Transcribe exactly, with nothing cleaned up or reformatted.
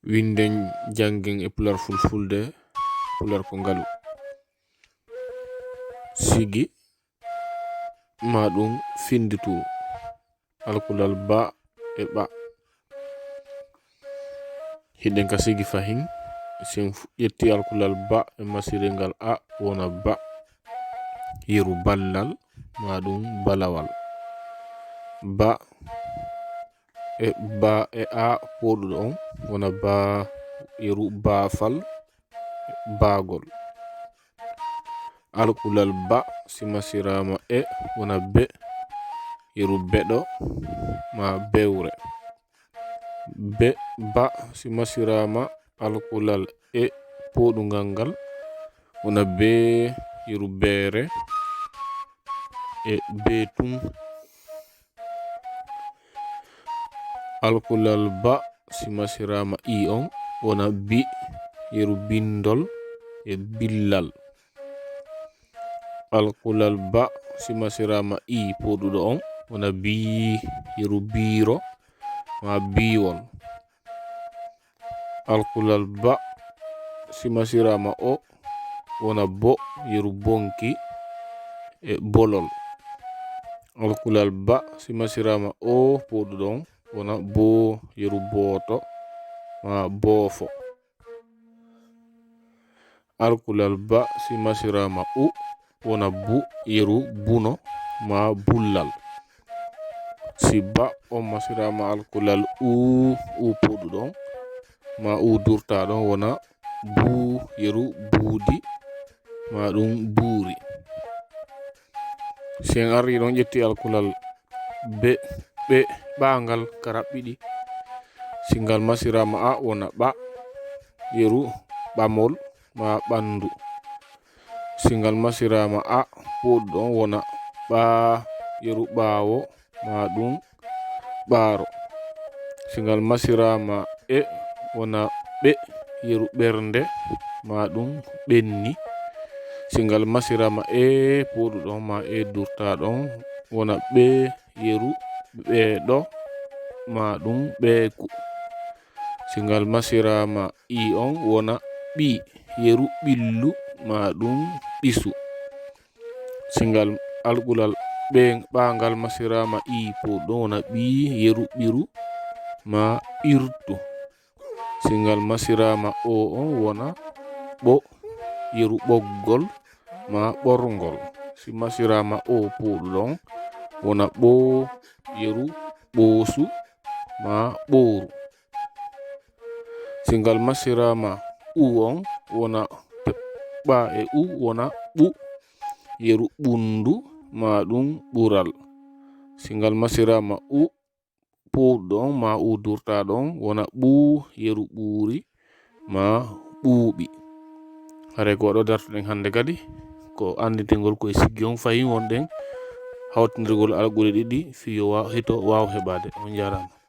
Winden, janngen e pular fulfulde, pular ko ngalu. Sigi, ma ɗum finditu. Alkulal ba e ɓa. Hiɗen ka sigi fahin, sen fu-, ƴetti alkulal ba e masiringal a wona ba. Yeru ballal, ma ɗum balawal. Ba e ba e a pooɗuɗo on wona ba, yeru baafal, baagol. Alkulal ba si masiraama e wona be, yeru beɗo ma bewre. Be ba si masiraama alkulal e pooɗungal ngal wona be, yeru beere e beetun. Alkulal ba si masiraama i on wona bi, yeru bindol e billal. Alkulal ba si masiraama i pooɗuɗo on wona bi, yeru biiro ma biiwol. Alkulal ba si masiraama o wona bo, yeru bonki e bolol. Alkulal ba si masiraama o pooɗuɗo on wona bo, yeru booto ma boofo. Alkulal ba si masiraama u wona bu, yeru buno ma bullal. Si ba on masiraama alkulal u, u pooɗuɗo on ma u durtaaɗo on wona bu, yeru buudi ma ɗum buuri. Si en arrii ɗon ƴetti alkulal be, ɓe, ɓaangal ka raɓɓiɗi. Si ngal masiraama a wona ɓa, yeru ɓamol ma ɓanndu. Si ngal masiraama a pooɗuɗo on wona ɓa, yeru ɓaawo ma ɗum ɓaaro. Si ngal masiraama e wona ɓe, yeru ɓernde ma ɗum ɓenni. Si ngal masiraama e pooɗuɗo on ma e durtaaɗo on wona ɓe, yeru ɓeeɗo ma ɗum ɓeeku. Si ngal masiraama i on wona ɓi, yeru ɓillu ma ɗum ɓisu. Si ngal alkulal ɓe, ɓaangal masiraama i pooɗuɗo on wona ɓi, yeru ɓiru ma ɓirtu. Si ngal masiraama o on wona ɓo, yeru ɓoggol ma ɓorngol. Si masiraama o pooɗuɗo on wona ɓo, yeru ɓoosu ma ɓooru. Si ngal masiraama u on wona ɓa e u wona ɓu, yeru ɓundu ma ɗum ɓural. Si ngal masiraama u pooɗuɗo on ma u durtaaɗo on wona ɓu, yeru ɓuuri ma ɓuuɓi. Haray ko ɗo dartuɗen hannde kadi, ko annditingol ko e siggi on fahin wonɗen hawtindirgol alɗuɗe ɗiɗi fii yo wa-, hito waaw heɓaade. On jaaraama.